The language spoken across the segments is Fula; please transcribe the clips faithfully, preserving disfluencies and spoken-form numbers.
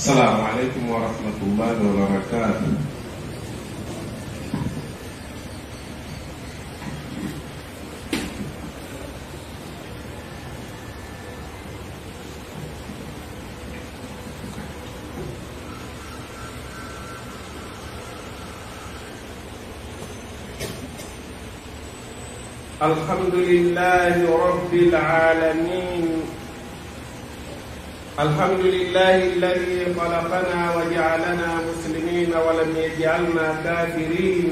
السلام عليكم ورحمة الله وبركاته. الحمد لله رب العالمين. الحمد لله الذي خلقنا وجعلنا مسلمين ولم يجعلنا كافرين.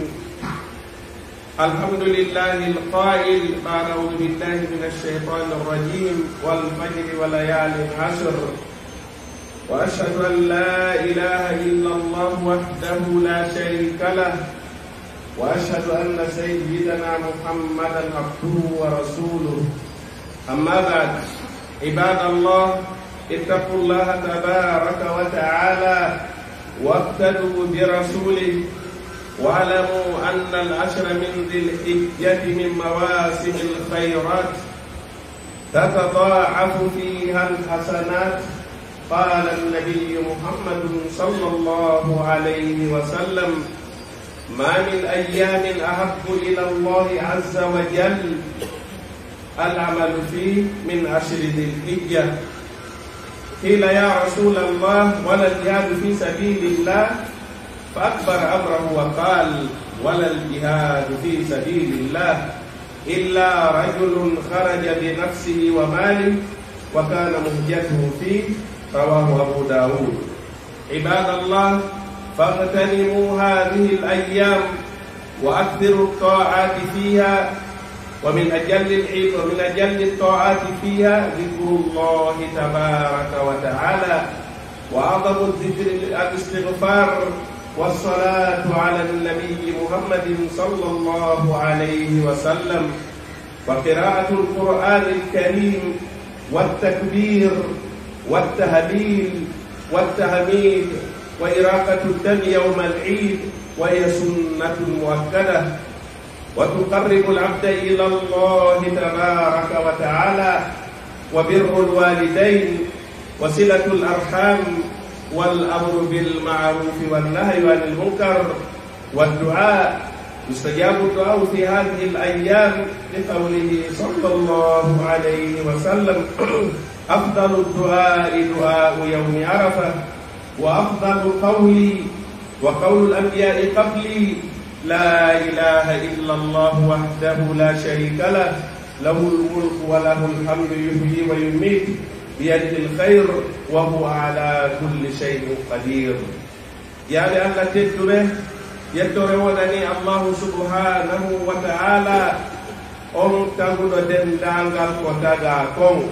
الحمد لله القائل بعد أعوذ بالله من الشيطان الرجيم: والفجر وليال عشر. وأشهد أن لا إله إلا الله وحده لا شريك له، وأشهد أن سيدنا محمدا عبده ورسوله. أما بعد، عباد الله، اتقوا الله تبارك وتعالى واقتدوا برسوله، واعلموا أن العشر من ذي الحجة من مواسم الخيرات تتضاعف فيها الحسنات. قال النبي محمد صلى الله عليه وسلم: ما من أيام أحب إلى الله عز وجل العمل فيه من عشر ذي الحجة. قيل: يا رسول الله، ولا الجهاد في سبيل الله؟ فأكبر أمره وقال: ولا الجهاد في سبيل الله إلا رجل خرج بنفسه وماله وكان مهجته فيه. رواه أبو داود. عباد الله، فاغتنموا هذه الأيام وأكثروا الطاعات فيها، ومن أجل العب-، ومن أجل الطاعات فيها ذكر الله تبارك وتعالى، وأعظم الذكر الاستغفار والصلاة على النبي محمد صلى الله عليه وسلم، وقراءة القرآن الكريم، والتكبير، والتهليل، والتحميد، وإراقة الدم يوم العيد، وهي سنة مؤكدة، وتقرب العبد إلى الله تبارك وتعالى، وبر الوالدين، وصلة الأرحام، والأمر بالمعروف والنهي عن المنكر، والدعاء، يستجاب الدعاء في هذه الأيام، لقوله صلى الله عليه وسلم: أفضل الدعاء دعاء يوم عرفة، وأفضل قولي وقول الأنبياء قبلي: لا إله إلا الله وحده لا شريك له، له الملك وله الحمد يحيي ويميت بيده الخير وهو على كل شيء قدير. Jiyaaɓe Allah tedduɓe, yettoore wonani Allahu subhanahu wa ta'ala, on taguɗo denndaangal ko tagaa kon.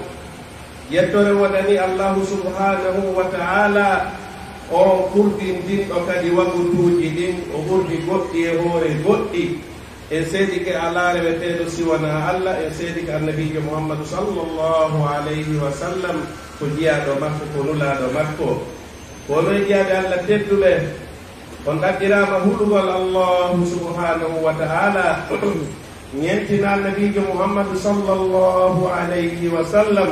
Yettoore wonani Allahu subhanahu wa ta'ala, on ɓurdinɗinɗo kadi wagutuuji ɗin, o ɓurdi goɗɗi e hoore goɗɗi. En seedike alaa reweteeɗo si wonaa Allah, en seedike Annabiijo Muhammadu sallallahu alayhi wa sallam ko jiyaaɗo makko, ko nulaaɗo makko. Ko onon jiyaaɓe Allah tedduɓe, on ɗaɓɓiraama hulugol Allahu subhanahu wa ta'ala, ñentina Annabiijo Muhammadu sallallahu alayhi wa sallam,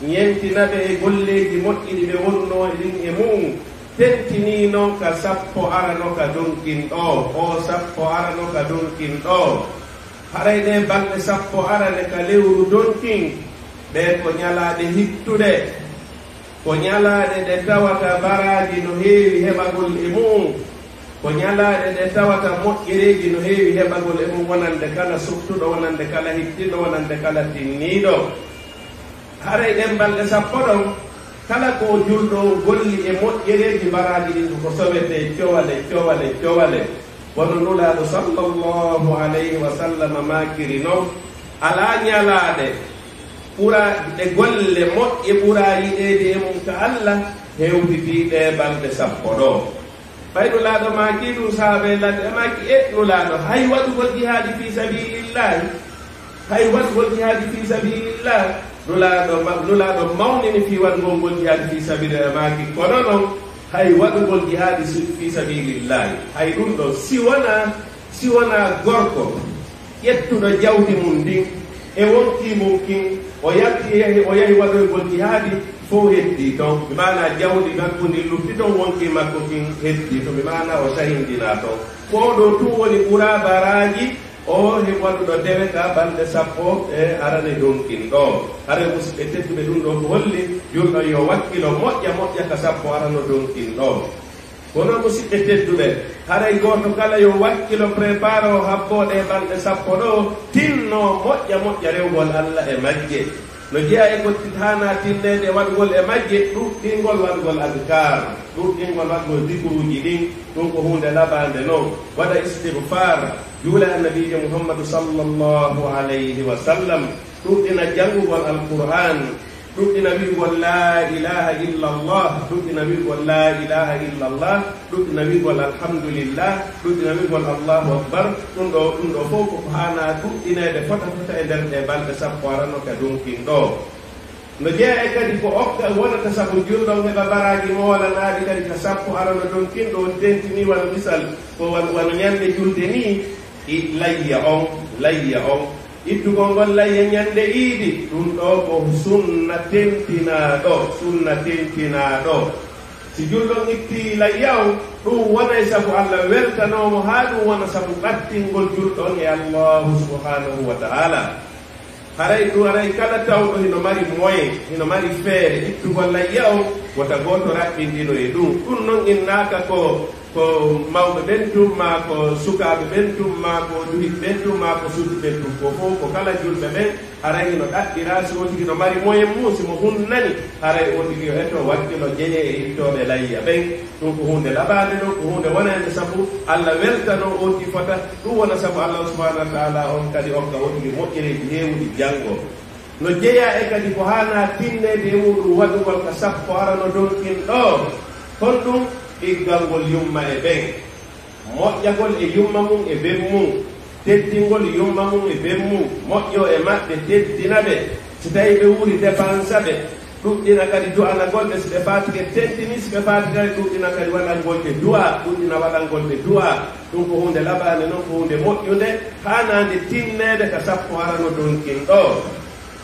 ñentina ɓe e golleeji moƴƴi ɗi ɓe wonnoo e ɗin e mu'un, tentinii non ka sappo arano ka donkin ɗoo, o sappo arano ka donkin ɗoo. Haray ɗee balɗe sappo arane ka lewru donkin, ɓee ko ñalaaɗe hittuɗe, ko ñalaaɗe ɗe tawata baraaji no heewi heɓagol e mu'un, ko ñalaaɗe ɗe tawata moƴƴereeji no heewi heɓagol e mu'un, wonande kala sottuɗo, wonande kala hittinɗo, wonande kala tinniiɗo. Haray ɗen balɗe sappo ɗon, kala ko julɗo on golli e moƴƴereeji baraaji ɗin, ko sowetee cowale, cowale, cowale. Kono Nulaaɗo sallallahu alayhi wa sallam maakiri non, alaa ñalaaɗe ɓura, ɗe golle moƴƴe ɓura yiɗeede e mum ka Allah, hewtitii ɗee balɗe sappo ɗoo. Ɓay Nulaaɗo maaki ɗum, sahaaba'en ladde maaki, e Nulaaɗo, hay waɗugol jihaadi fii sabiilillaahi, hay waɗugol jihaadi fii sabiilillaahi, Nulaaɗo ma-, Nulaaɗo mawnini fii waɗugol ngol jihaadi fii sabiilillaahi, maaki, kono non, hay waɗugol jihaadi si-, fii sabiilillaahi, hay ɗum ɗon, si wonaa, si wonaa gorko ƴettuɗo jawdi mum ndin e wonkii mum kin, o yalti, yahi, o yahi waɗoygol jihaadi Fof heddii toon, mi maanaa jawdi makko ndin lutti toon, wonkii makko kin heddii toon, mi maanaa o sahindinaa toon. Ko ɗoo tun woni ɓuraa baraaji o he waɗuɗo dewe ka balɗe sappo e arane donkin ɗoo. Haray musidɓe tedduɓe, ɗum ɗoo ko holli julɗo yo wakkilo moƴƴa moƴƴa ka sappo arano donkin ɗoo. Kono musidɓe tedduɓe, haray gooto kala yo wakkilo prépare o habboo ɗee balɗe sappo ɗoo, tinnoo moƴƴa moƴƴa rewgol Alla e majje. No jeyaa e ko haanaa tinneede e waɗugol e majje, ɗuɗɗingol waɗugol adkaar, ɗuɗɗingol waɗugol dikruuji ɗin, ɗum ko huunde labaande non. Waɗa istigfaar, juula e Annabiijo Muhammadu sallallahu alayhi wa sallam, ɗuɗɗina janngugol Alqur'aan, ɗuɗɗina wi'ugol laa ilaaha illallah, ɗuɗɗina wi'ugol laa ilaaha illallah, ɗuɗɗina wi'ugol alhamdulillah, ɗuɗɗina wi'ugol Allahu akbar. Ɗum ɗoo, ɗum ɗoo fof ko ko haanaa ɗuɗɗineede fota fota e nder ɗee balɗe sappo arano ka donkin ɗoo. No jeyaa e kadi ko okka wonata sabu julɗo on heɓa baraaji moolanaaɗi kadi ka sappo arano donkin ɗoo, on tentinii wano misal, ko wan-, wano ñande julde nii, i layya on, layya on. Ittugol ngol layya ñande iidi, ɗum ɗoo ko sunna tentinaaɗo, sunna tentinaaɗo. Si julɗo on ittii layya on, ɗum wonay sabu Alla weltanoo mo, haa ɗum wona sabu ɓattingol julɗo on e Allaahu subhaanahu wa ta'aala. Haray ɗum, haray kala tawɗo hino mari moyen, hino mari feere ittugol layya on, wota gooto raɓɓinɗino e ɗum. Ɗum non innaaka ko, ko mawɓe ɓen tun, maa ko sukaaɓe ɓen tun, maa ko duhiiɓe ɓen tun, maa ko suudu ɓen tun. Ko fof ko kala julɓe ɓen, haray hino ɗaɓɓiraa, si o tigi no mari moyen mum, si mo hunnani, haray o tigi yo eto wakkilo jeeyee e ittooɓe layya ɓen. Ɗum ko huunde labaande, ɗum ko huunde wonande sabu Alla weltanoo on tigi fota, ɗum wona sabu Alla subhaanahu wa ta'aala on kadi okka on tigi moƴƴereeji heewuɗi janngo. No jeyaa e kadi ko haanaa tinneede e muɗum waɗugol ka sappo arano donkin ɗoo, honɗum? Ɗiggangol yumma e ben, moƴƴagol e yumma mum e ben mum, teddingol yumma mum e ben mum, moƴƴoo e maɓɓe, teddina ɓe, si tawii ɓe wuuri, defansa ɓe, ɗuɗɗina kadi du'anagol ɓe si ɓe faatike, tentini si ɓe faatike, ɗuɗɗina kadi waɗangol ɓe du'a, ɗuɗɗina waɗangol ɓe du'a. Ɗum ko huunde labaande non, ko huunde moƴƴunde, haanaande tinneede ka sappo arano donkin ɗoo.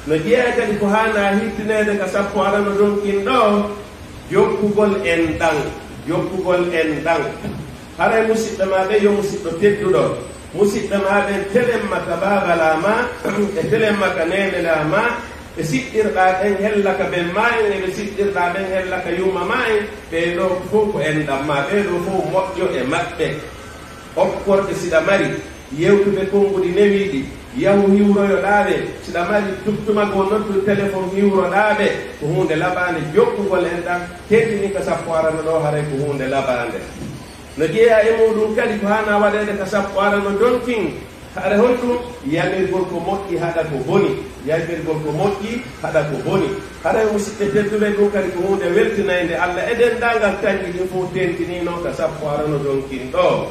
No jeyaa kadi ko haanaa hittineede ka sappo arano donkin ɗoo, jokkugol enɗan, jokkugol enɗan. Haray musiɗɓe maa ɓen, yo musiɗɗo tedduɗo, musiɗɓe maa ɓen, telemma ka baaba laa maa, e telemma ka neene laa maa, ɓe siɗɗirɗaa ɓen hella ka ben maa en, e ɓe siɗɗirɗaa ɓen hella ka yumma maa en, ɓee ɗoo fow ko enɗan maa, ɓee ɗoo fow moƴƴo e maɓɓe. Okkorɓe siɗa mari, yewtu ɓe konnguɗi newiiɗi, yahu hiwroyoɗaa ɓe, siɗa mari tuma goo noddu telefon hiwroɗaa ɓe, ko huunde labaande jokkugol enɗan, teddini ka sappo arano ɗoo, haray ko huunde labaande. No jeyaa e muɗum kadi ko haanaa waɗeede ka sappo arano donkin, haray honɗum? Yamirgol ko moƴƴi haɗa ko boni, yamirgol ko moƴƴi haɗa ko boni. Haray musiɗɓe tedduɓe, ɗum kadi ko huunde weltinaynde Alla e denndaangal taŋi ɗin fow tentiniino ka sappo arano donkin ɗoo.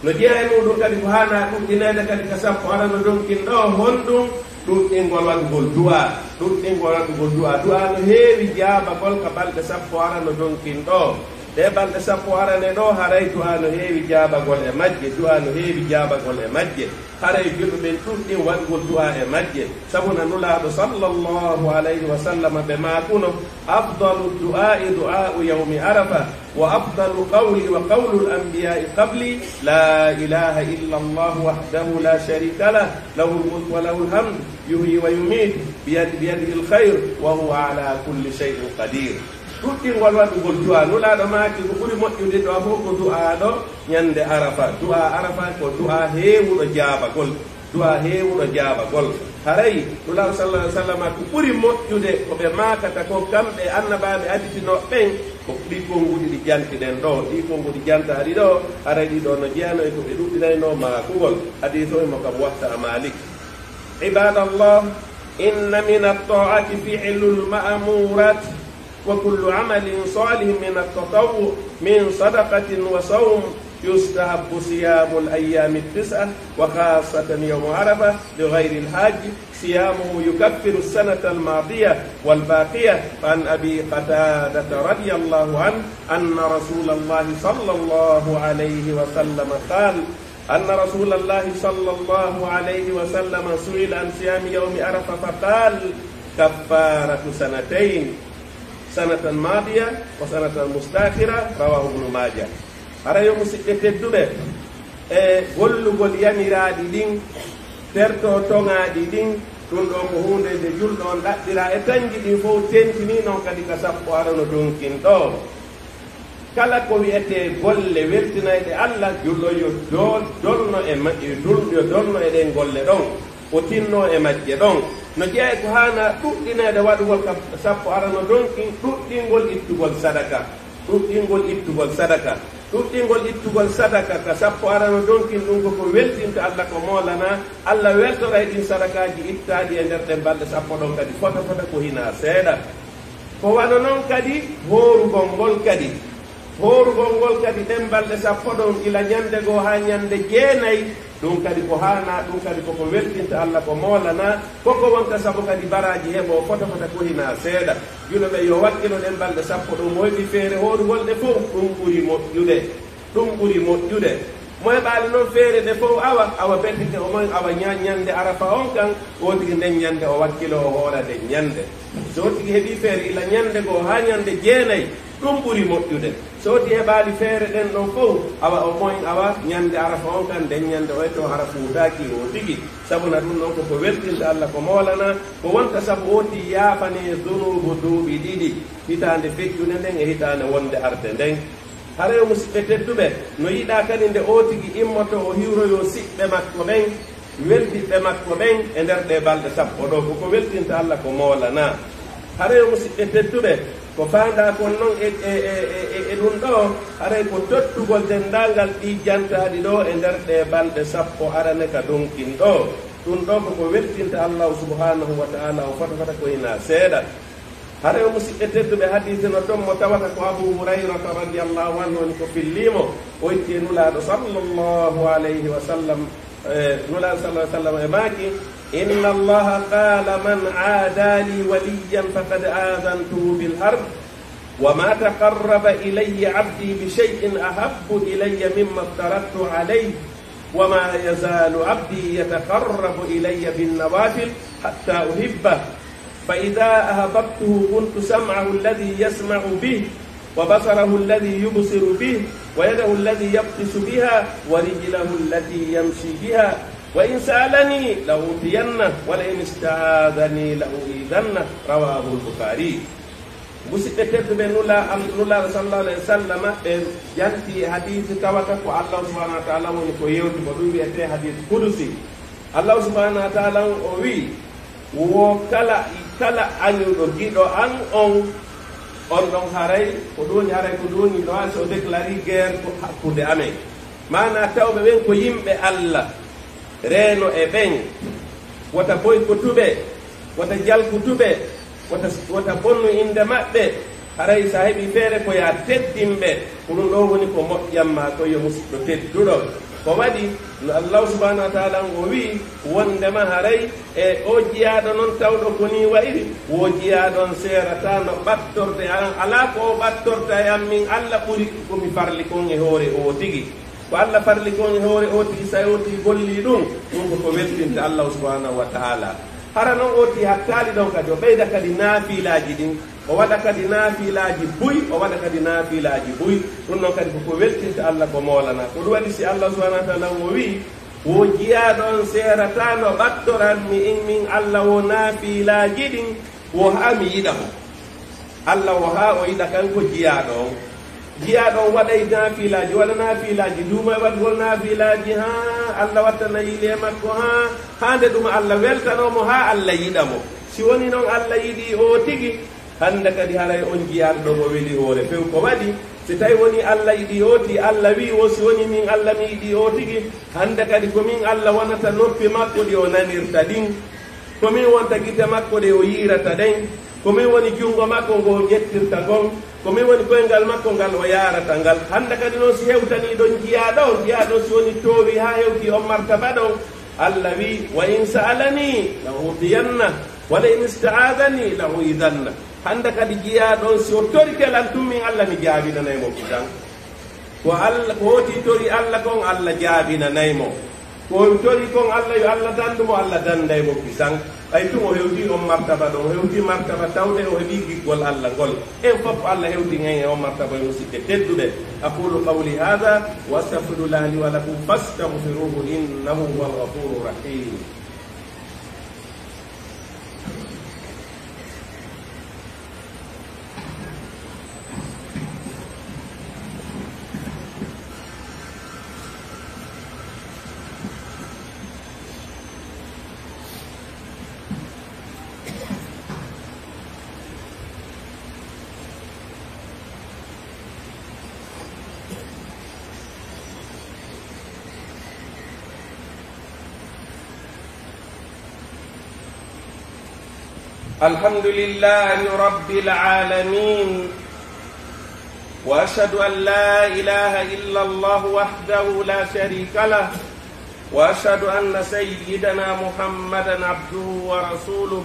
No jeyaa e muɗum kadi ko haanaa ɗuɗɗineede kadi ka sappo arano donkin ɗoo, honɗum? Ɗuɗɗingol waɗugol du'a, ɗuɗɗingol waɗugol du'a. Du'a no heewi jaabagol ka balɗe sappo arano donkin ɗoo. Ɗee balɗe sappo arane ɗoo, haray du'a no heewi jaabagol e majje, du'a no heewi jaabagol e majje. Haray julɓe ɓen ɗuɗɗin waɗugol du'a e majje. Sabu na Nulaaɗo sallallahu alayhi wa sallam ɓe maakuno, "Afdalu du'aa'i du'aa'u yawmi Arafa." وأفضل قولي وقول الأنبياء قبلي، لا إله إلا الله وحده لا شريك له، له الملك وله الحمد، يحيي ويميت، بيد-، بيده الخير، وهو على كل شيء قدير. Ɗuɗɗingol waɗugol du'a, Nulaaɗo maaki ko ɓuri moƴƴude du'a fof ko du'aaɗo ñande Arafa. Du'a Arafa ko du'a heewuɗo jaabagol. Du'a heewuɗo jaabagol. Haray Nulaaɗo sallallahu alaihi wasallam ko ɓuri moƴƴude ko ɓe maakata ko kamɓe annabaaɓe aditinooɓe ɓen, ko ɗii konnguɗi ɗi jantiɗen ɗoo, ɗii konnguɗi jantaaɗi ɗoo, haray ɗii ɗoo no jeyanoo e ko ɓe ɗuɗɗinaynoo maakugol. Hadiis o e mo ka Muwatta Maalik. عباد الله، إن من الطاعة فعل المأمورات، وكل عمل صالح من التطوع من صدقة وصوم يستحب صيام الأيام التسعة وخاصة يوم عرفة لغير الحاج، صيامه يكفر السنة الماضية والباقية. فعن أبي قتادة رضي الله عنه أن رسول الله صلى الله عليه وسلم قال، أن رسول الله صلى الله عليه وسلم سئل عن صيام يوم عرفة فقال، كفارة سنتين. سنة ماضية وسنة مستأخرة، رواه ابن ماجه. Hara yo musiɓɓe tedduɓe, e gollugol yamiraaɗi ɗin, terto toŋaaɗi ɗin, ɗum ɗo ko huunde nde julɗo on ɗaɓɓira e taŋji ɗin fow, tentinii non kadi ka sappo arano donkin ɗo. Kala ko wi'etee golle weltinayɗe Allah, julɗo yo do-, dolno e ma-, yo dul-, yo dolno e ɗen golle ɗon, o tinno e majje ɗon. No jeyaa e ko haana ɗuɗɗineede waɗugol ka sappo arano donkin, ɗuɗɗingol ittugol sadaka, ɗuɗɗingol ittugol sadaka, ɗuɗɗingol ittugol sadaka ka sappo arano donkin, ɗum ko ko weltinta Allah, ko moolana Allah, weltoray ɗin sadakaaji ittaaɗi e nder ɗen balɗe sappo ɗon kadi fota fota ko hinaa seeɗa. Ko wano non kadi hoorugol ngol kadi. Hoorugol ngol kadi ɗen balɗe sappo ɗon, ila ñande goo haa ñande jeenay, ɗum kadi ko haanaa, ɗum kadi ko ko weltinta Allah, ko moolana, ko ko wonta sabu kadi baraaji heɓoo fota fota ko hinaa seeɗa. Junuɓe yo wakkilo ɗen balɗe sappo ɗon, mo heɓi feere hoorugol ɗe fow, ɗum ɓuri moƴƴude. Ɗum ɓuri moƴƴude. Mo heɓaali non feere nde fow, awa, awa betike o moy, awa ña-, ñande Arafa on kan, o tigi nden ñande o wakkilo o hoora nden ñande. So o tigi heɓii feere ila ñande goo haa ñande jeenay, ɗum ɓuri moƴƴude. So o tigi heɓaali feere ɗen ɗon fow, awa o moy, awa ñande Arafa on kan, nden ñande o etto hara fuutaaki o tigi. Sabuna ɗum non ko ko weltinta Allah, ko moolana, ko wonta sabu o tigi yaafanee dunuubu duuɓi ɗiɗi, hitaande feƴƴunde nden e hitaande wonde arde nden. Hara yo musiɓɓe tedduɓe, no yiɗaa kadi nde o tigi immoto o hiwroyoo siɓɓe makko ɓen, weldiɓɓe makko ɓen e nder ɗee balɗe sappo ɗoo, ko ko weltinta Allah, ko moolana. Hara yo musiɓɓe tedduɓe, ko faandaa kon non e, e, e, e, e ɗum ɗoo, haray ko tottugol denndaangal ɗii jantaaɗi ɗoo e nder ɗee balɗe sappo arane ka donkin ɗoo. Ɗum ɗoo ko ko weltinta Allahu subhanahu wa ta'ala, o fota fota ko hinaa seeɗa. Hara yo musiɓɓe tedduɓe, hadiisi no ton mo tawata ko Abu Hurayrata radiyallahu anhu woni ko fillii mo, o itti e Nulaaɗo sallallahu alayhi wa sallam, e, Nulaaɗo sallallahu alayhi wa sallam e maaki, "Inna Allaha qala man aada li waliyan faqad aadantuhu bil harb, wa ma taqarraba ilayya abdi bi shay'in ahabbu ilayya mimma aftaradtu alayh, wa ma yazalu abdi yataqarrabu ilayya bin nawafil hatta uhibbah." فإذا أحببته كنت سمعه الذي يسمع به، وبصره الذي يبصر به، ويده التي يبطش بها، ورجله التي يمشي بها، وإن سألني لأعطينه، ولئن استعاذني لأعيذنه. رواه البخاري. Musiɓɓe tedduɓe, nula-, am-, Nulaaɗo sallallahu alayhi wa sallam, ɓe janti e hadiisi tawata ko Allah subhanahu wa ta'ala woni ko yewti, ko ɗum wi'etee hadiisi kudusi. Allah subhanahu wa ta'ala o wi'i, wo kala, kala añuɗo giɗo an on, on ɗon haray, ko ɗum woni haray, ko ɗum woni no waasi o déclare guerre ko hakkunde amen. Maanaa tawɓe ɓen ko yimɓe Allah, reeno e ɓen, wota boykotuɓe, wota jalkutuɓe, wota, wota bonnu innde maɓɓe. Haray so a heɓii feere ko yaa teddin ɓe, ko ɗum ɗoo woni ko moƴƴan maa kon, yo musiɗɗo tedduɗo. Ko waɗi no Allahu subhanahu wa ta'ala o wi'i wondema haray e o jiyaaɗo non tawɗo ko nii wa'iri, wo jiyaaɗo on seerataa no ɓattorde an, alaa ko o ɓattorta e an min Alla ɓuri ko mi farli kon e hoore oo tigi. Ko Alla farli kon e hoore oo tigi, so o tigi gollii ɗum, ɗum ko ko weltinta Allahu subhanahu wa ta'ala. Hara non oo tigi hattaali ɗon kadi, o ɓeyda kadi naafilaaji ɗin, o waɗa kadi naafilaaji buy, o waɗa kadi naafilaaji buy. Ɗum non kadi ko ko weltinta Alla, ko moolana. Ko ɗum waɗi si Allahu subhanahu wa ta'ala o wi'i, wo jiyaaɗo on seerataa no ɓattoran mi in min Alla wo naafilaaji ɗin, wo haa mi yiɗa mo. Alla wo haa o yiɗa kanko jiyaaɗo on. Jiyaaɗo on waɗay naafilaaji, waɗa naafilaaji, duuma e waɗugol naafilaaji haa Alla wattana yiɗe makko, haa, haa nde ɗum Alla weltanoo mo, haa Alla yiɗa mo. Si woni non Alla yiɗii oo tigi, hannde kadi haray on jiyaaɗo ɗon o weli hoore few. Ko waɗi, si tawi woni Alla yiɗii oo tigi, Alla wi'i wo si woni min Alla mi yiɗii oo tigi, hannde kadi ko min Alla wonata noppi makko ɗi o nanirta ɗin. Ko min wonta gite makko ɗe o yiirata ɗen. Ko min woni junngo makko ngo o ƴettirta ngon. Ko min woni koyngal makko ngal o yaarata ngal. Hannde kadi non si hewtanii ɗon jiyaaɗo on, jiyaaɗo on si woni toowi haa hewti on martaba ɗon, Alla wi'i, "Wa in sa'alanii la u'tiyanna, wa la in ista'adanii la u'izanna." Hannde kadi jiyaaɗo on si o torike lan tun min Alla mi jaabinanay mo kitan. Ko Alla, ko hooti tori Alla kon, Alla jaabinanay mo. Ko tori kon Allah, yo Allah dandu mo, Allah danday mo kisan. Ɓay tun o hewti on martaba ɗon, o hewti martaba tawde o heɓi giggol Allah ngol. En fof Allah hewti en e on martaba, yo musidɓe tedduɓe. أقول قولي هذا وأستغفر الله لي ولكم فاستغفروه إنه هو الغفور الرحيم. الحمد لله رب العالمين. وأشهد أن لا إله إلا الله وحده لا شريك له. وأشهد أن سيدنا محمدا عبده ورسوله.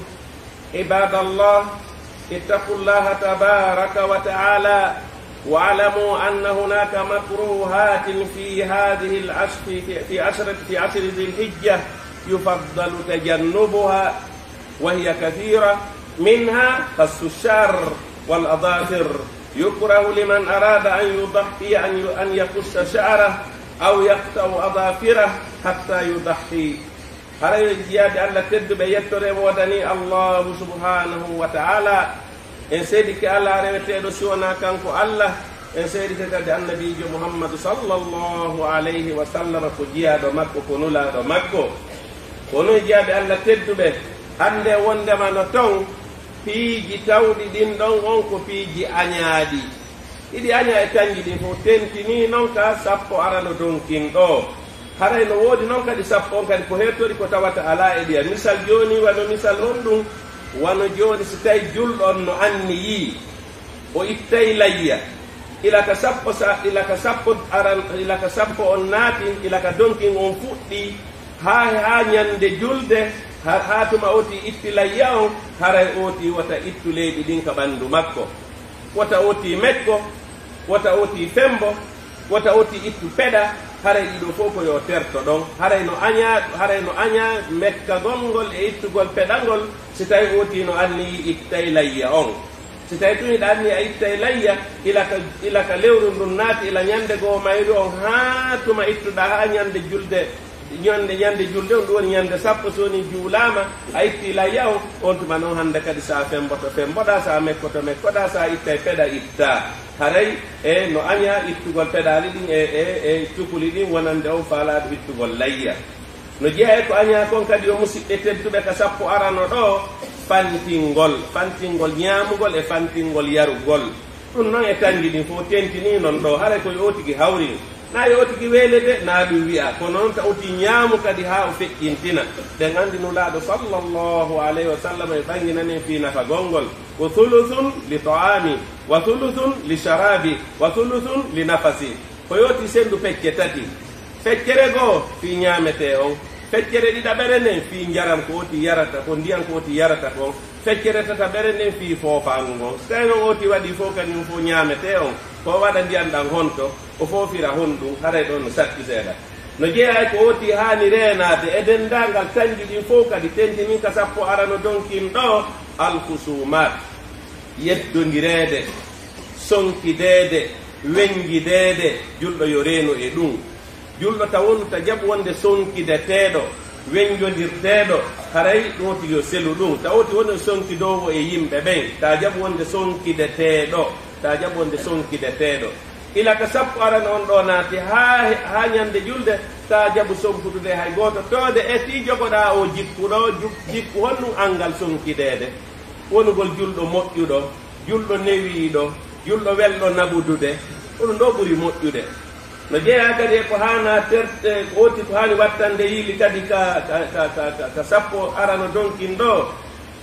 عباد الله، اتقوا الله تبارك وتعالى، واعلموا أن هناك مكروهات في هذه العشر، في، في عشرة، في عشر ذي الحجة يفضل تجنبها، وهي كثيرة، منها قص الشعر والأظافر. يكره لمن أراد أن يضحي أن ي-، أن يقص شعره أو يقطع أظافره حتى يضحي. Haray jiyaaɓe Allah tedduɓe, yettoore woodani Allahu subhanahu wa ta'ala. En seedike Allah reweteeɗo si wonaa kanko Allah. En seedike kadi Annabiijo Muhammadu sallallahu alayhi wa sallam ko jiyaaɗo makko, ko nulaaɗo makko. Ko noon jiyaaɓe Allah tedduɓe, annde wondema no ton piiji tawɗi ɗin ɗon on ko piiji añaaɗi. Iɗi aña e tañji ɗin fof, tentinii noon ka sappo arano donkin ɗo. Haray no woodi noon kadi sappo on kadi ko heertori ko tawata alaa e ɗiya. Misal jooni, wano misal on ɗum, wano jooni si tawi julɗo on no anniyii, o ittay layya, ila ka sappo sa, ila ka sappo aran, ila ka sappo on naatin, ila ka donkin on fuɗɗi, haa, haa ñande julde, ha, haa tuma oti itti layya on, haray oti wota ittu leyɗi ɗin ka ɓanndu makko. Wota oti mekko, wota oti fembo, wota oti ittu peɗa, haray ɗiɗo fof ko yo terto ɗon. Haray no aña, haray no aña mekkagol ngol e ittugol peɗangol, si tawi oti no anniyi ittay layya on. Si tawi tun hiɗa anniyi a ittay layya, ila ka, ila ka lewru ndun naati, ila ñande goo mayru on, haa tuma ittuɗaa haa ñande julde, ñande, ñande julde on, ɗum woni ñande sappo, so woni juulaama, a itti layya on, on tuma noon hannde kadi sa femboto, femboɗaa, sa mekkoto, mekkoɗaa, sa ittay peɗa, ittaa. Haray e no aña ittugol peɗaali ɗin e, e, e cukuli ɗin wonande on faalaaɗo ittugol layya. No jeyaa e ko añaa kon kadi, yo musiɓɓe tedduɓe, ka sappo arano ɗo, fantingol, fantingol ñaamugol e fantingol yarugol. Ɗum noon e tañji ɗin fof tentinii non ɗo, haray ko yo o tigi hawrin. Naa yo o tigi weele de, naa ɗum wi'a, kono noon ta oti ñaamu kadi haa o feƴƴintina. Ɗen anndi Nulaaɗo sallallahu alayhi wa sallam e ɓannginanen fii nafagol ngol. Ko thuluthun li ta'ami, wa thuluthun li sharabi, wa thuluthun li nafasi. Ko yooti senndu pecce tati. Feccere goo fii ñaametee on. Feccere ɗiɗaɓere nden fii njaram ko oti yarata, ko ndiyan ko oti yarata kon. Feccere tataɓere nden fii foofaango ngon. So tawii non oti waɗii fof kañum fof ñaametee on, ko o waɗa ndiyan ɗan honto, o foofira honɗum, haray ɗon no satti seeɗa. No jeyaa e ko oti haani reenaade e denndaangal tañji ɗin fof kadi tentinii ka sappo arano donkin ɗo, alkusuumaat, yeddondireede, sonkideede, wennjideede, julɗo yo reenu e ɗum. Julɗo ta wonu ta jaɓu wonde sonkideteeɗo, wennjondirteeɗo, haray ɗum oti yo selu ɗum. Ta oti woni sonkidoowo e yimɓe ɓen, ta jaɓu wonde sonkideteeɗo, ta jaɓu wonde sonkideteeɗo. Ila ka sappo arano on ɗo naati haa, haa ñande julde, ta jaɓu sonkudude hay gooto. Toode e ti jogoɗaa o jikku ɗo, ju-, jikku honɗum anngal sonkideede? Wonugol julɗo moƴƴuɗo, julɗo newiiɗo, julɗo welɗo naɓudude, ko ɗum ɗo ɓuri moƴƴude. No jeyaa kadi e ko haana terte, ko oti ko haani wattande yiili kadi ka, ka, ka, ka, ka, ka sappo arano donkin ɗo,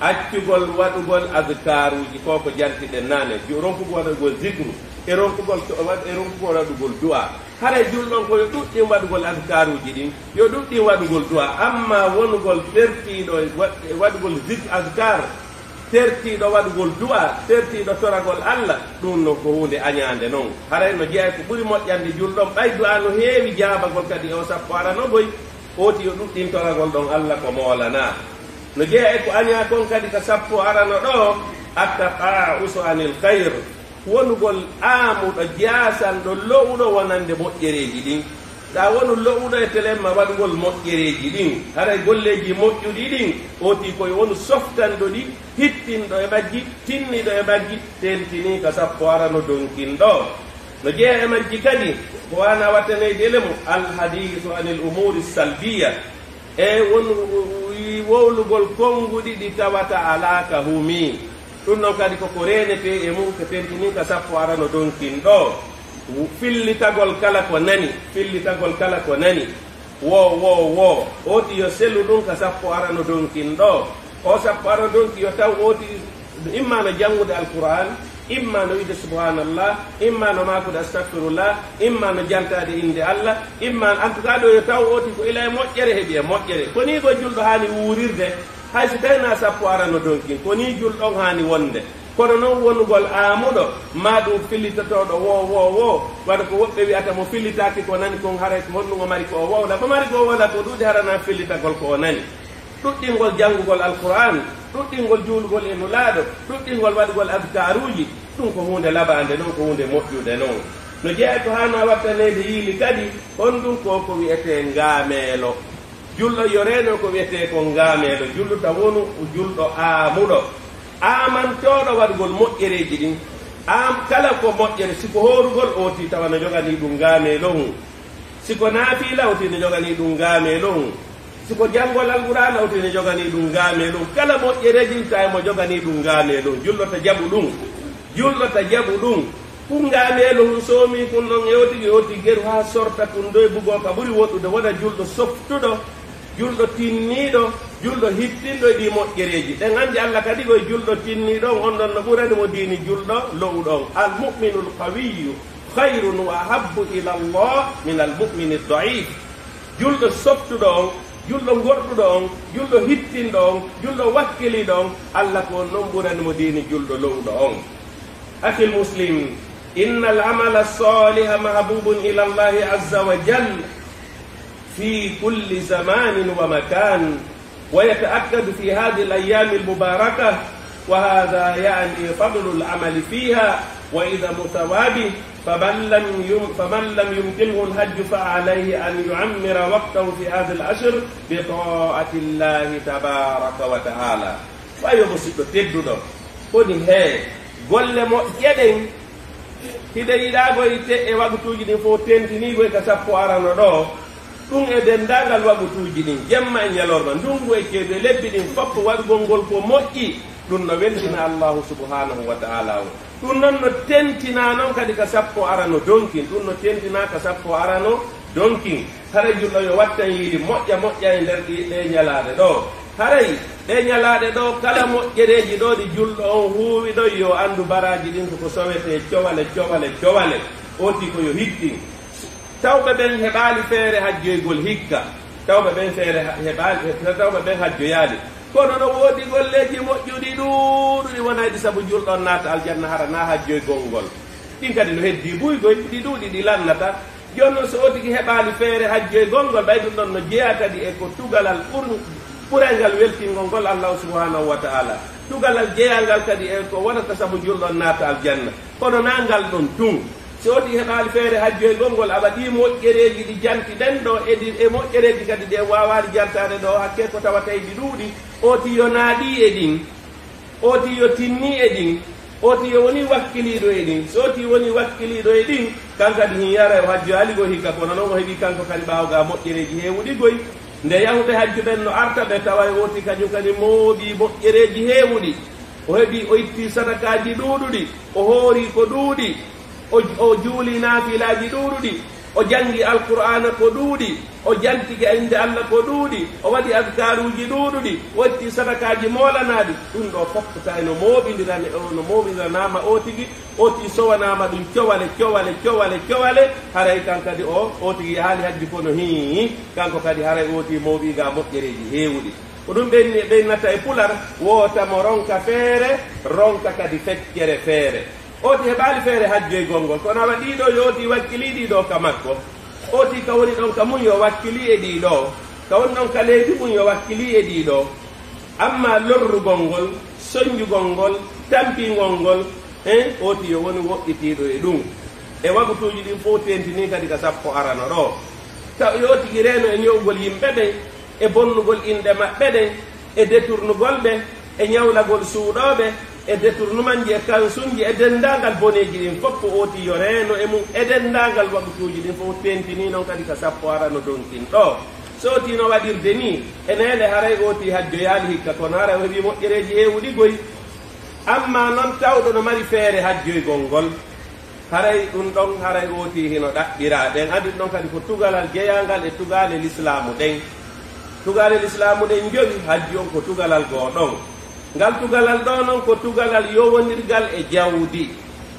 accugol waɗugol azkaaruuji ko ko jantiɗen naane, ju-, ronkugol waɗugol zikru, e ronkugol to-, waɗ-, e ronkugol waɗugol du'a. Haray julɗo on ko yo ɗuɗɗin waɗugol azkaaruuji ɗin, yo ɗuɗɗin waɗugol du'a, amma wonugol tertiiɗo e wa-, e waɗugol zik-, azkaar, tertiiɗo waɗugol du'a, tertiiɗo toragol Allah, ɗum non ko huunde añaande non. Haray no jeyaa ko ɓuri moƴƴande julɗo on, ɓay du'a no heewi jaabagol kadi e o sappo arano boy. Foti yo ɗuɗɗintoragol ɗon Alla ko moolanaa. No jeyaa e ko añaa kon kadi ka sappo arano ɗoo, attaqa'usu anil khayr, wonugol aamuɗo, jaasanɗo, lo'uɗo wonande moƴƴereeji ɗin. Ɗa wonu lo'uɗo e telemma waɗugol moƴƴereeji ɗin, haray golleeji moƴƴuɗi ɗin, ootii ko yo wonu softanɗo ɗi, hittinɗo e majji, tinniɗo e majji, tentinii ka sappo arano donkin ɗoo. No jeyaa e majji kadi, ko waana wattaneyde le mo, alhadiisu anil umuuri salbiya, e won wowlugol konnguɗi ɗi tawata alaa ka humii. Ɗum ɗon kadi koko reenetee e mum, ko tentinii ka sappo arano donkin ɗoo. Fillitagol kala ko nani, fillitagol kala ko nani. Woo, woo, woo. Ootii yo selu ɗum ka sappo arano donkin ɗoo. O sappo arano donki yo taw ootii imma no janngude Alqur'aan, imma no wiide subhaanallah, imma no maakude astagfirullah, imma no jantaade innde Alla, imma, en tout cas, ɗoo yo taw ootii ko ila e moƴƴere, heɓi e moƴƴere. Ko nii ko julɗo haani wuurirde, hay si tawii na sappo arano donkin, ko nii julɗo on haani wonde. Kono non wonugol aamuɗo, maa ɗum fillitotooɗo woo, woo, woo, wano ko woɓɓe wi'ata mo fillitaaki ko nani kon, haray ko honɗum o mari ko o wowla. Ko mari ko o wowla ko ɗuuɗi, hara na fillitagol ko o nani. Ɗuɗɗingol janngugol Alqur'aan, ɗuɗɗingol juulugol e Nulaaɗo, ɗuɗɗingol waɗugol adkaaruuji, ɗum ko huunde labaande non, ko huunde moƴƴude non. No jeyaa e ko haana wattaneede yiili kadi, honɗum ko ko wi'etee ngaameelo. Julɗo yo reeno ko wi'etee ko ngaameelo. Julɗo ta wonu julɗo aamuɗo, aamantooɗo waɗugol moƴƴereeji ɗin. Aam-, kala ko moƴƴere, si ko hoorugol, ootii tawa no joganii ɗum ngaameelo hun. Si ko naafiila, ootii no joganii ɗum ngaameelo hun. Si ko janngol Alqur'aana, ootii no joganii ɗum ngaameelo hun. Kala moƴƴereeji ɗin, tawa mo joganii ɗum ngaameelo hun. Julɗo ta jaɓu ɗum. Julɗo ta jaɓu ɗum. Kun ngaameelo hun soomii kun ɗon e otigi oti geru haa sorta kun doy bugoo ka ɓuri woɗɗude, wona julɗo softuɗo, julɗo tinniiɗo, julɗo hittinɗo e ɗii moƴƴereeji. Ɗen anndi Alla kadi ko e julɗo tinniiɗo on, on ɗon no ɓurani mo diini julɗo lo'uɗo on. Al mu'minul qawiyyu khayrun wa ahabbu ila Allah min al mu'mini da'if. Julɗo softuɗo on, julɗo gorɗuɗo on, julɗo hittinɗo on, julɗo wakkiliiɗo on, Alla ko on non ɓurani mo diini julɗo lo'uɗo on. أخي المسلم، إن العمل الصالح محبوب إلى الله عز وجل في كل زمان ومكان، ويتأكد في هذه الأيام المباركة، وهذا يعني فضل العمل فيها وعظم ثوابه، فمن لم يم-، فمن لم يمكنه الحج فعليه أن يعمر وقته في هذه الأشهر بطاعة الله تبارك وتعالى. Ɓay yo musiɗɗo tedduɗo, koni hee golle moƴƴe ɗen hiɗen yiɗaa koy te e waktuuji ɗin fof tentiniigoy ka sappo arano ɗoo, ɗum e denndaangal waktuuji ɗin, jemma e ñalorma, ndunngu e ceeɗu e lebbi ɗin fof, waɗugol ngol ko moƴƴi, ɗum no weltina Allaahu subhaanahu wa ta'aalaa on. Ɗum noon no tentinaa noon kadi ka sappo arano donkin, ɗum no tentinaa ka sappo arano donkin. Haray julɗo yo wattan yiili moƴƴa moƴƴa e nder ɗi, ɗee ñalaaɗe ɗoo. Haray ɗee ñalaaɗe ɗoo, kala moƴƴereeji ɗoo ɗi julɗo on huuwi ɗon, yo anndu baraaji ɗin ko ko sowetee cowale, cowale, cowale. Ootii ko yo hittin. Tawɓe ɓen heɓaali feere hajjoygol hikka. Tawɓe ɓen feere ha-, heɓaali, he-, tawɓe ɓen hajjoyaali. Kono no woodi golleeji moƴƴuɗi ɗuuɗuɗi wonayɗi sabu julɗo on naata aljanna hara naa hajjoygol ngol. Ɗin kadi no heddii buy goy, ɗi ɗuuɗi ɗi lannata. Jooni non, so o tigi heɓaali feere hajjoygol ngol, ɓay ɗum ɗon no jeyaa kadi e ko tugalal ɓur-, ɓuray ngal weltingol ngol Allaahu subhaanahu wa ta'aalaa. Tugalal jeyaa ngal kadi e ko wonata sabu julɗo on naata aljanna. Kono naa ngal ɗon tun. Si o tigi heɓaali feere hajjoygol ngol, awa ɗii moƴƴereeji ɗi janti ɗen ɗoo, e ɗi, e moƴƴereeji kadi ɗi en waawaali jantaade ɗoo, hakkee ko tawata e ɗi ɗuuɗi, o ti yo naaɗii e ɗin. Ootii yo tinnii e ɗin, ootii yo wonii wakkiliiɗo e ɗin. So ootii wonii wakkiliiɗo e ɗin, kan kadi hin yaray o hajjoyaali goy hikka, kono non o heɓii kanko kadi ɓaawo gaa moƴƴereeji heewuɗi goy. Nde yahuɓe hajju ɓen no arta, ɓe taway ootii kañum kadi mooɓii moƴƴereeji heewuɗi. O heɓii, o ittii sadakaaji ɗuuɗuɗi, o hoorii ko ɗuuɗi. O, o juulii naafilaaji ɗuuɗuɗi, o janngi Alqur'aana ko ɗuuɗi, o jantike innde Alla ko ɗuuɗi, o waɗi adkaaruuji ɗuuɗuɗi, o ittii sadakaaji moolanaaɗi. Ɗum ɗoo fof tawi no mooɓindirane, no mooɓindiranaama o tigi, o tigi sowanaama ɗum cowale, cowale, cowale, cowale, haray kan kadi o, o tigi yahaali hajju kono hii, kanko kadi haray o tigi mooɓii gaa moƴƴereeji heewuɗi. Ko ɗum ɓen, ɓennata e Pular, woota mo ronka feere, ronka kadi feccere feere. Ootii heɓaali feere hajjoygol ngol, kono awa ɗii ɗoo yo ootii wakkilii ɗii ɗoo ka makko. Ootii ka woni ɗon ka mum yo wakkilii e ɗii ɗoo. Ka woni noon ka leydi mum yo wakkilii e ɗii ɗoo. Amma lorrugol ngol, sonnjugol ngol, tampingol ngol, en, ooti yo wonu woɗɗitiiɗo e ɗum. E wagutuuji ɗin fof tentinii kadi ka sappo arano ɗoo. Taw yo ootigi reeno e ñowgol yimɓe ɓen, e bonnugol inɗe maɓɓe ɗen, e deturnugol ɓe, e ñawlagol suuɗooɓe, e détournement ji e kansunji e denndaangal boneeji ɗin fof ko ooti yo reeno e mum e denndaangal wagutuuji ɗin fof tentinii noon kadi ka sappo arano donkin ɗoo. So ooti no waɗirde nii, e neene haray ooti hajjoyaali hikka, kono haray o heɓii moƴƴereeji heewuɗi goy. Amma noon tawɗo no mari feere hajjoygol ngol, haray ɗum ɗon, haray ooti hino ɗaɓɓiraa. Ɗen anndi ɗon kadi ko tugalal jeyaangal e tugaale lislaamu ɗen. Tugaale lislaamu ɗen jowi, hajju on ko tugalal goo ɗon. Ngal tugalal ɗoo non ko tugalal yowondirgal e jawdi.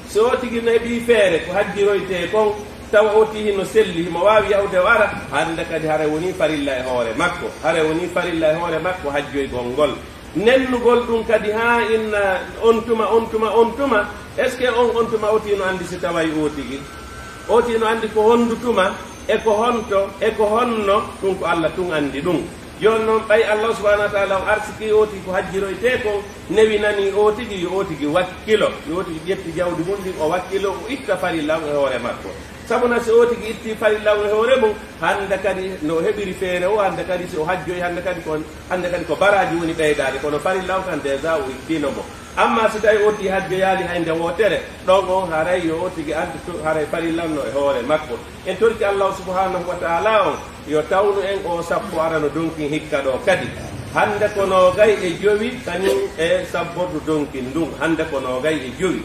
So ooti gi no heɓii feere ko hajjiroytee kon, tawa ooti hino selli, himo waawi yahude o ara, hannde kadi haray wonii farilla e hoore makko. Haray wonii farilla e hoore makko hajjoygol ngol. Nennugol ɗum kadi haa inna on tuma, on tuma, on tuma. Est-ce que on, on tuma ooti no anndi si taway ooti gi? Ooti no anndi ko honndu tuma, e ko honto, e ko honno, ɗum ko Alla tun anndi ɗum. Jooni noon, ɓay Alla subhanahu wa taala on arsiki ooti ko hajjiroytee kon, newinanii ooti gi, yo ooti gi wakkilo, yo ooti gi ƴetti jawdi mum ndin, o wakkilo, o itta farilla on e hoore makko. Sabu na si ooti gi itti farilla on e hoore mum, hannde kadi no heɓiri feere o, hannde kadi si o hajjoyi, hannde kadi ko, hannde kadi ko baraaji woni ɓeydaade, kono farilla on kan déjà o ittino mo. Amma si tawi ooti hajjoyaali hay nde wootere, ɗon on haray yo ooti gi anndi to-, haray farilla on no e hoore makko. En torki Allahu subhanahu wa taala on, yo tawnu en o sappo arano donkin hikka ɗoo kadi. Hannde ko noogay e jowi, kañum e sabbordu donkin ndun. Hannde ko noogay e jowi.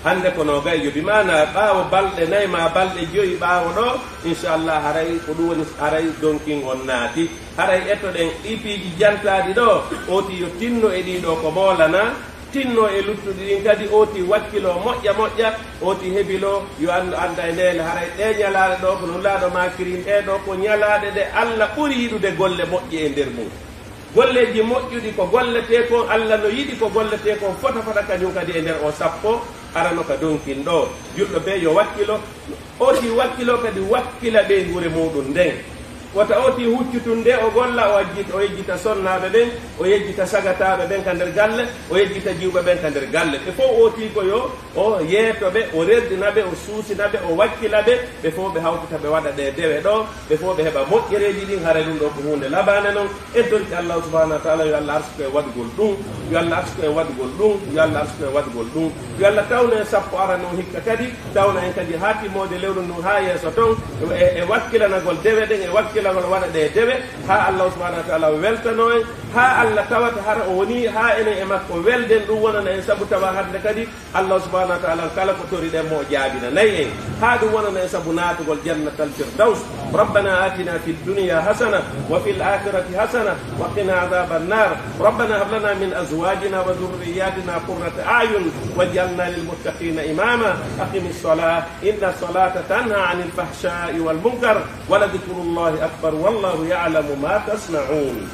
Hannde ko noogay e jowi. Bi maana ɓaawo balɗe nay maa balɗe jowi ɓaawo ɗoo, inchallah, haray ko ɗum woni, haray donkin on naati. Haray ettoɗen ɗii piiji jantaaɗi ɗoo, ooti yo tinno e ɗii ɗoo ko moolanaa, tinno e luttuɗi ɗin kadi, ooti wakkilo moƴƴa moƴƴa, ooti hebilo, yo anndu annda e ndeele, haray ɗee ñalaaɗe ɗoo ko Nulaaɗo maakirii ɗee ɗoo ko ñalaaɗe ɗe Alla ɓuri yiɗude golle moƴƴe e nder mum. Golleeji moƴƴuɗi ko golletee kon, Alla no yiɗi ko golletee kon fota fota kañum kadi e nder o sappo arano ka donkin ɗoo. Julɗo bee yo wakkilo, ooti wakkilo kadi wakkila ɓeynguure muuɗum nden. Wota ooti huccu tun nde o golla, o ajjit-, o yejjita sonnaaɓe ɓen, o yejjita sagataaɓe ɓen ka nder galle, o yejjita jiwɓe ɓen ka nder galle. Ɓe fow ooti ko yo o yeeto ɓe, o rerɗina ɓe, o suusina ɓe, o wakkila ɓe, ɓe fow ɓe hawtita ɓe waɗa ɗe dewe ɗoo, ɓe fow ɓe heɓa moƴƴereeji ɗin, haray ɗum ɗoo ko huunde labaande non. En torki Allahu subhanahu wa taala yo Allah arsuku en waɗugol ɗum, yo Allah arsuku en waɗugol ɗum, yo Allah arsuku en waɗugol ɗum. Yo Allah tawnu en sappo arano hikka kadi, tawna en kadi haa timmoode lewru ndun haa yeeso ton, e, e wakkilanagol dewe ɗen, e wakkilagol waɗa ɗe dewe, haa Allahu subhanahu wa taala weltano en, haa Allah tawata hara o woni haa enen e makko welden, ɗum wonana en sabu tawa hannde kadi Allahu subhanahu wa taala kala ko toriɗen mo o jaabinanay en, haa ɗum wonana en sabu naatugol jannatal firdaws. ربنا آتنا في الدنيا حسنة وفي الآخرة حسنة وقنا عذاب النار. ربنا هب لنا من أزواجنا وذرياتنا قرة أعين واجعلنا للمتقين إماما. أقم الصلاة إن الصلاة تنهى عن الفحشاء والمنكر ولذكر الله أكبر والله يعلم ما تصنعون.